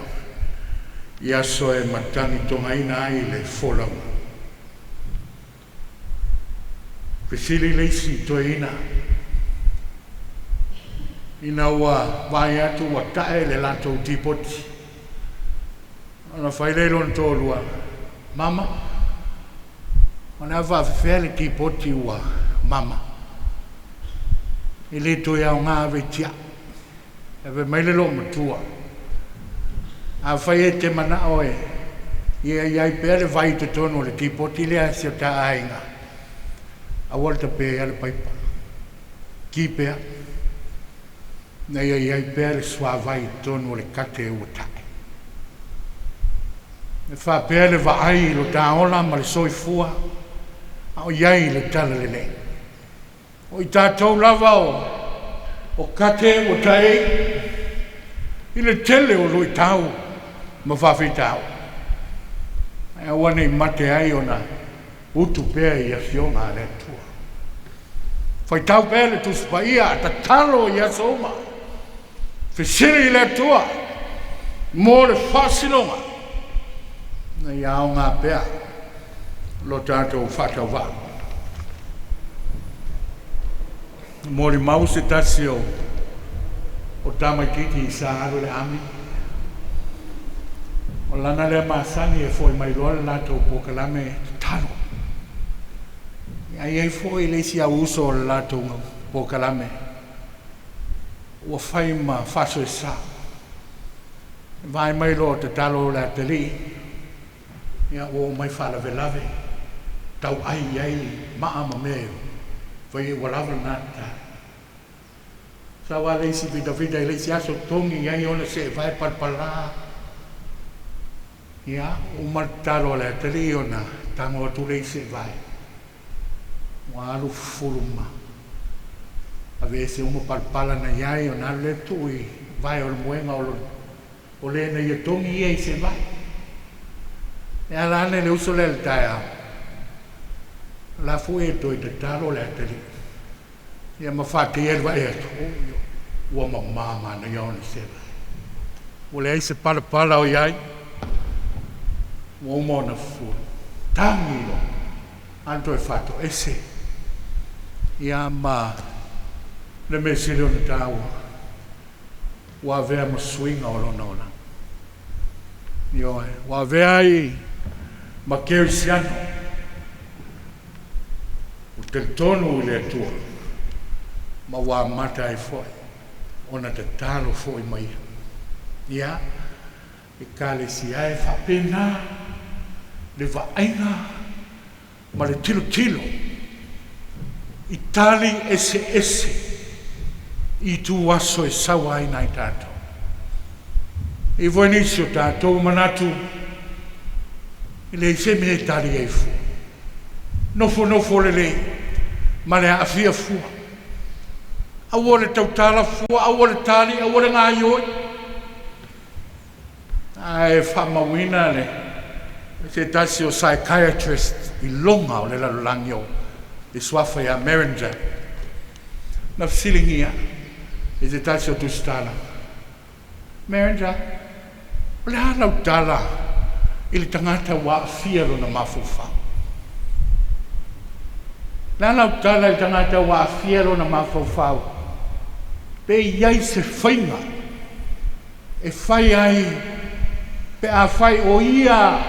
i aso e matagitogaina ai le folauga. Fesili le isi toeaina ina ua vaai atu ua tae le latou tipoti. Ona fai lea i lona toalua, mama, o le a faafefea le tipoti ua mama. E le toe aoga ave i tiai. E ave mai le loomatua. Afai e te manao e ia iai pea le vai i totonu o le tipoti lea si o ta aiga, aua le tapeaina le paipa. Ki pea. Na ia iai pea le suavai i totonu o le kate ua tae. E faapea le vaai i lo ta ola ma le soifua, a o iai le talalelei. O i tatou lava o kate ua taei i le tele o luitau ma faafitauli. Ae aua nei mate ai ona utu pea i afioga a le Atua. Faitau pea le Tusi Paia, tatalo i aso uma. Fesili i le Atua mo le faasinoga na ia aoga pea lo tatou faatauvaa. Molimau se tasi o tamaitiiti sa alu i le ami. O lana lea masani e fo'i mai loa le latou polokalame tatalo. Ai ai foi le isi au uso o le latou polokalame ua fai ma faasoesa. Vaai mai loa tatalo o le atalii, ia ua oo mai faalavelave, tau ai ai maa ma mea fai ua lava lena tatalo. Sau a le isi vitavita i le isi aso togi ai ona seevae palapala. Ia, uma le tatalo a le atalii ona tago atu le isi seevae. Ua alu fufulu ma Aveese uma palapala na i ai ona alu lea tuu i vae o le moega o lona, o le na ia togi ia i se vae. E ala ane le uso lea i le taeao, o la foi e toe tatalo le atalii, ia ma faateia le vaai atu, oh, ua mamā manaia ona se vae. Ua leai se palapala o i ai, ua uma ona fufulu. Tagi loa, alu toe faatoese, ia ma le mea sili ona taua, ua avea ma suiga o lona olaga. Ioe, ua avea ai ma kerisiano, ua talitonu i le Atua, ma ua amata ai foi ona tatalo foi ma ia. Ia, Ekalesia e, faapena le vaaiga ma le tilotilo i tali eseese i ituaso e sauaina ai tatou. E i foi nisi o tatou manatu e leai se mea e tali ai fua. Nofonofo lelei ma le aafia fua. Aua le tautala fua, aua le tali, aua le gaioi. Ae faamauina le se tasi o psychiatrist i luga o le lalolagi o le suafa ia Meringer. Na fesiligia e se tasi o tusitala, Meringer, o le a lau tala i le tagata ua aafia lona mafaufau? O le a lau tala i le tagata ua aafia lona mafaufau? Pe i ai se faiga e fai ai pe afai o ia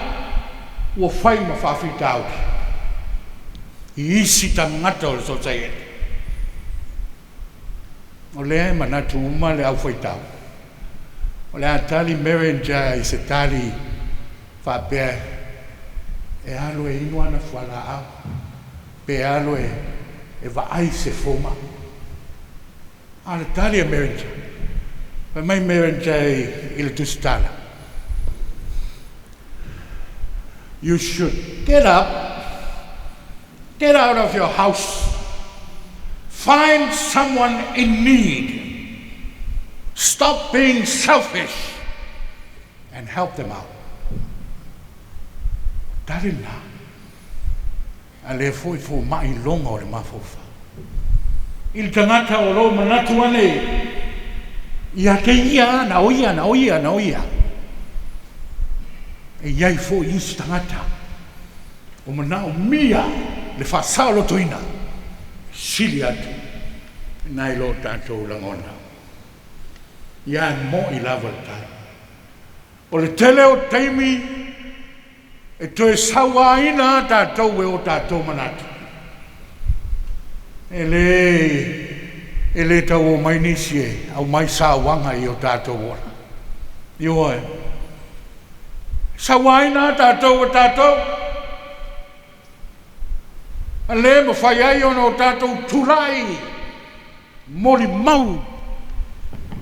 ua fai ma faafitauli i isi tagata o le sosaiete. O lea e manatu uma le aufaitau, o le a tali Meringer i se tali faapea e alu e inu ana fualaau, pe alu e vaai se fomai. A o le tali a Meringer, fai mai Meringer i le tusitala, You should get up, get out of your house, find someone in need, stop being selfish and help them out. Tali lena a lea foi fomai iloga o le mafaufau i le tagata o lo o manatu ane ia te ia, na o ia, na o ia, na o ia. E i ai foi isi tagata o manaomia le faasaolotoina sili atu nai lo tatou lagona. Ia e mo'i lava le tala. O le tele o taimi e toe sauaina a tatou e o tatou manatu. E le tau o mai nisi e aumai sauaga i o tatou ola. Ioe, sauaina a tatou e tatou. A le mafai ai ona o tatou tulai molimau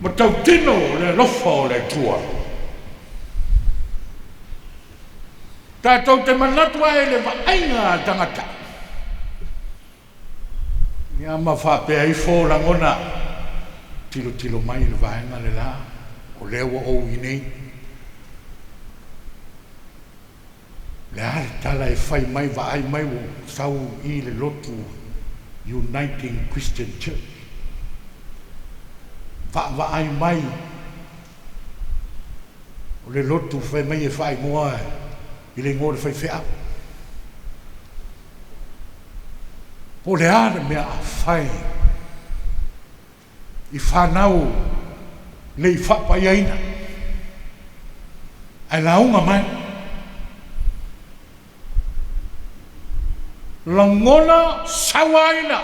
ma tautino le alofa o le Atua. Tatou te manatu ae i le vaaiga a le tagata. Ia ma faapea ifo lagona, tilotilo mai i le vaega le la, o lea ua ou i nei. Le a le tala e fai mai, vaai mai ua sau i le lotu Uniting Christian Church. Vaavaai mai o le lotu fai mai e faaigoa i le igoa o le faifeau. Po o le a le mea a fai i fanau le i faapaiaina ae lauga mai. Lagona sauaina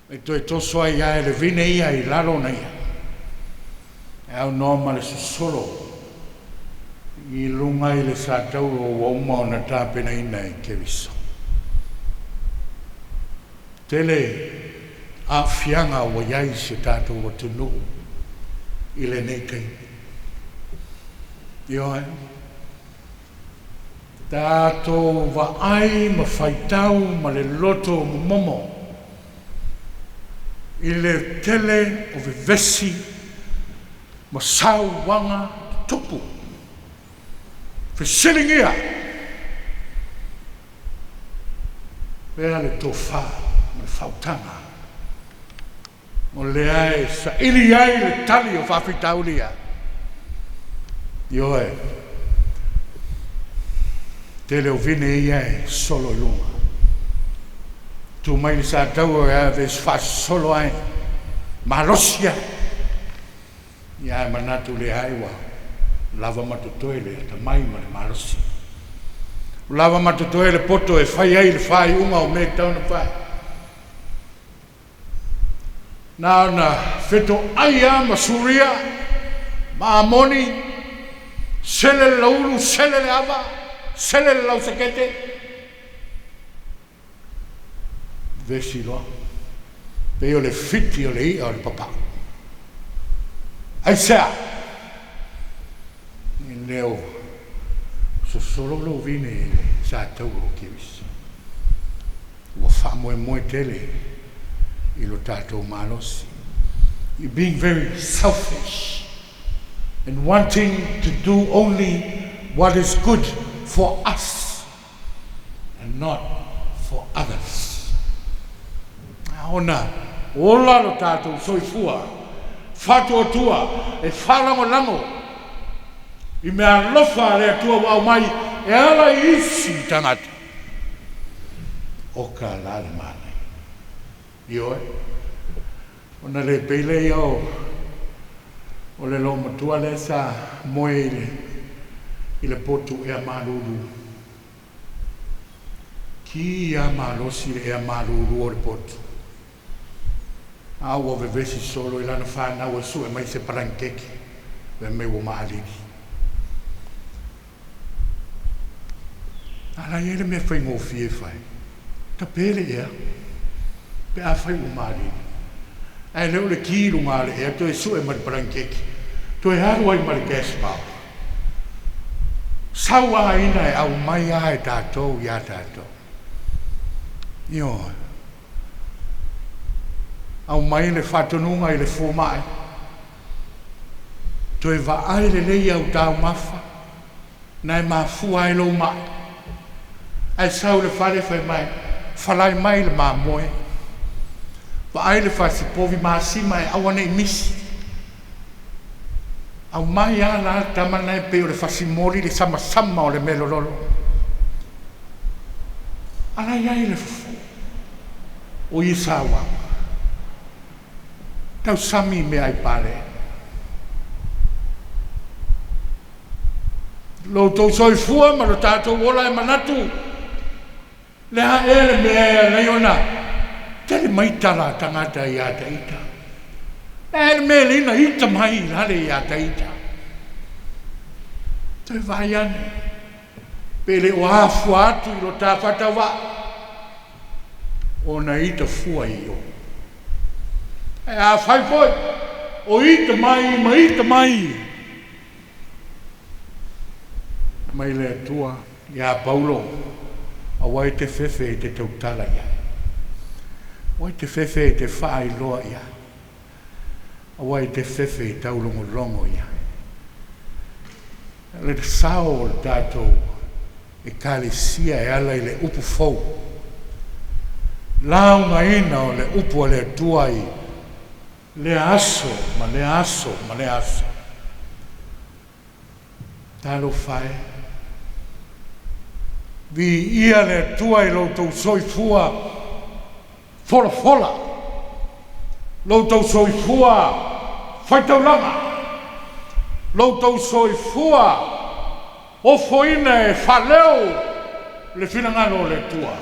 e toe toso ai ia e le vine ia i lalo ona ia. E aunoa ma le sosolo i luga i le satauro ua uma ona tapenaina e Keriso. Tele aafiaga ua i ai si o tatou atunuu i lenei taimi. Ioe, tatou vaai ma faitau ma le loto momomo. I le tele o vevesi ma sauaga tutupu. Fesiligia pea le tofa ma le faautaga o lea e saili ai le tali o faafitauli ia. Ioe, tele o vine ia e solo i luga. Tu mai le sataua e ave e faasolo ai, malosi ai. Ia ae manatu lea ai ua lava ma totoe le atamai ma le malosi. Ua lava ma totoe le poto e fai ai le faaiuga o mea e tatau ona fai. Na ona fetoai lava ma Suria ma Amoni, sele le laulu, sele le ava, sele le lausekete, vesi loa, pei o le fiti o le i'a o le papau. Aisea? E le o sosolo lou vine i le sataua o Keriso. Ua faamoemoe tele i lo tatou malosi. You being very selfish and wanting to do only what is good for us and not for others. Ona ola lo tatou soifua faatuatua e faalagolago i mea alofa a le Atua ua aumai e ala i isi tagata. O ka la le manaia. Ioe. Ona le pei lea o o le loomatua lea sa moe i le i le potu ea malulu. Ki ia malosi le ea malulu o le potu. A ua vevesi solo i lana fanau e sue mai se palanikeke, fai mai ua maalili. A la e i ai le mea faigofie e fai, tape le ea pe afai ua maalili. Ae le o le ki i luga o le ea toe sue ma le palanikeke, toe alu ai ma le gas power. Sauaina e aumai lava e tatou ia tatou. Ioe. Aumai le faatonuga i le fomai, toe vaai lelei au taumafa na e mafua ai lou mai. Ae sau i le fale fai mai, falai mai le mamoe, vaai le fasipovi masima e aua ne i misi. Aumai lava la le tama lena e pei o le fasimoli le samasama o le mea lololo. A la e i ai le fofo o ia sauaga. Tausami i meaai pale. Lo outou soifua ma lo tatou ola e manatu le a ea le mea e ala ai ona tele mai tala a tagata ia Taita. Le a ea le mea e lei na ita mai i lale ia Taita. Toe vaai ane pe le o afua atu i lo ta faatauvaa ona ita fua i o. Ae afai foi o ita mai ma ita mai mai le Atua ia Paulo, aua e te fefe e te tautala i ai, aua e te fefe e te faailoa i ai, aua e te fefe e taulogologo i ai. Le sao o le tatou Ekalesia e ala i le upu fou, laugaina o le upu a le Atua i lea aso ma lea aso ma lea aso. Talofa e, viia le Atua i lo outou soifua folafola, lo outou soifua faitaulaga, lo outou soifua ofoina e faaleo le finagalo o le Atua.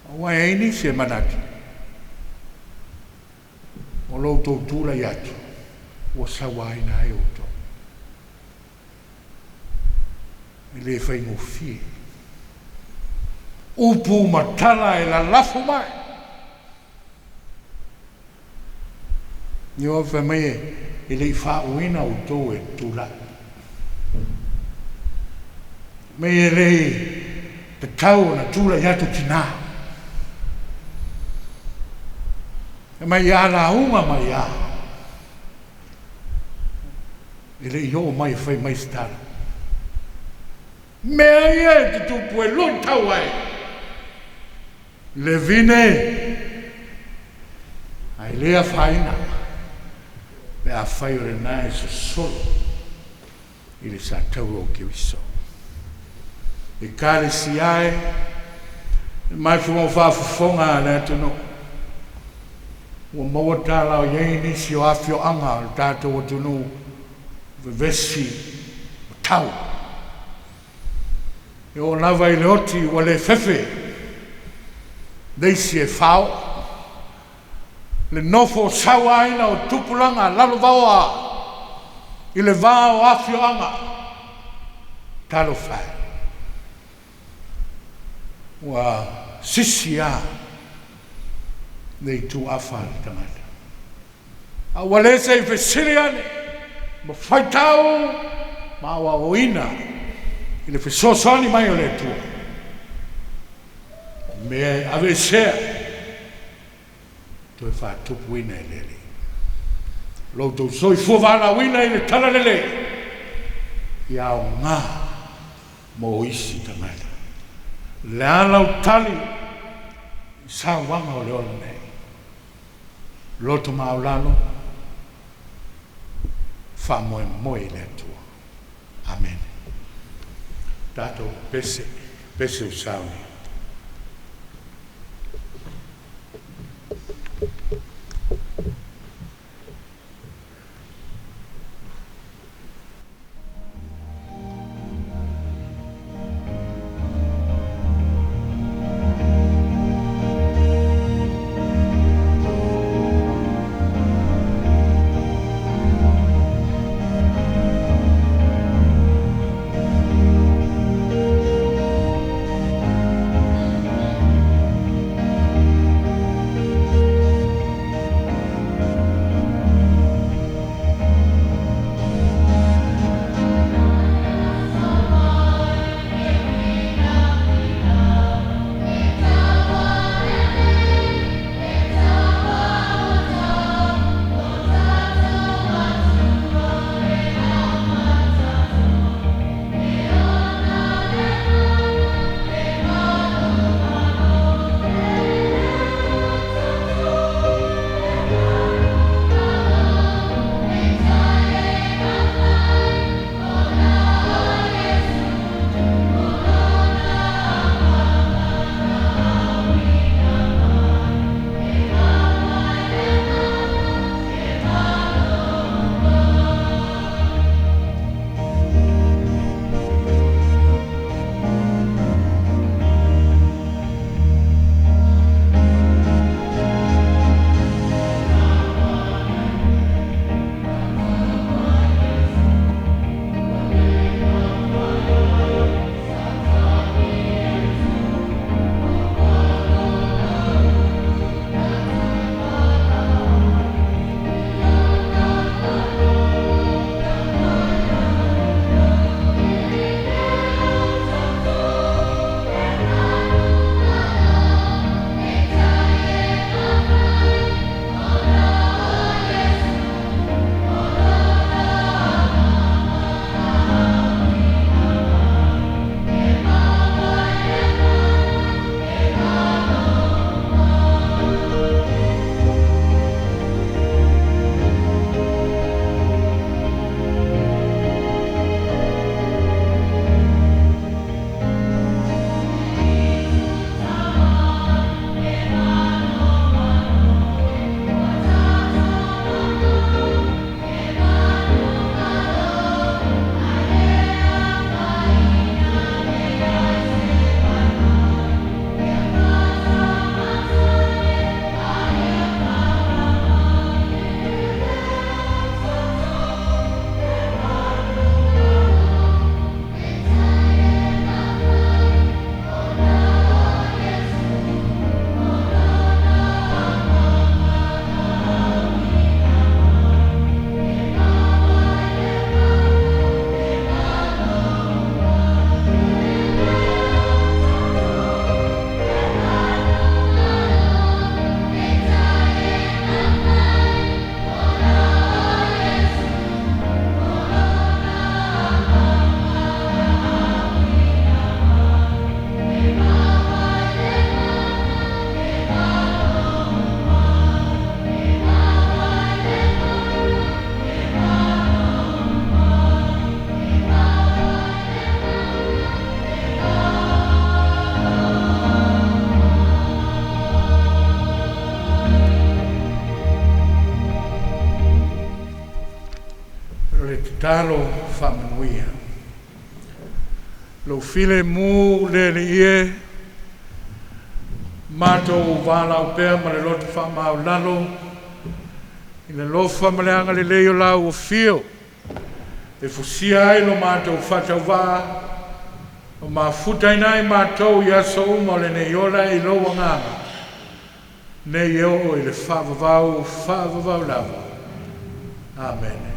Aua e ai nisi e manatu o lo outou tulai atu ua sauaina ai outou. E le faigofie. Upu ma tala e lalafo mai. Ioe, fai mai e le i faauuina outou e tulai. Mai e le i tatau ona tulai atu tinā. E mai ia lauga mai ia. E le i oo mai e fai mai se tala. Mea ia e tutupu e luitau ai le vine, ae le afaina pe afai o lena e sosolo i le sataua o Keriso. Ekalesia e, e maifua faafofoga a le atunuu, ua maua tala o i ai nisi o afioaga o le tatou atunuu vevesi o tau. E oo lava i le oti ua le fefe, le isi e fao, le nofo sauaina o tupulaga lalovaoa i le va o afioaga. Talofa e, ua sisi lava le ituafa a le tagata. A ua le se i fesili ane ma faitau ma aoaoina i le fesoasoani mai o le Atua, o mea e aveesea toe faatupuina e le Alii. Lo outou soifua valaauina i le talalelei, ia aoga mo isi tagata. Le a lau tali i sauaga o le ola nei? Loto maualalo, faamoemoe i le Atua. Amene. Tatou pese, pese o sauni. tatalo faamanuia. Lou filemu le Alii e, matou valaau pea ma le loto faamaualalo i le alofa ma le agalelei o lau afio e fusia ai lo matou faatauvaa o mafutaina ai matou i aso uma o lenei ola i lou agaga nei e oo i le faavavau faavavau lava. Amene.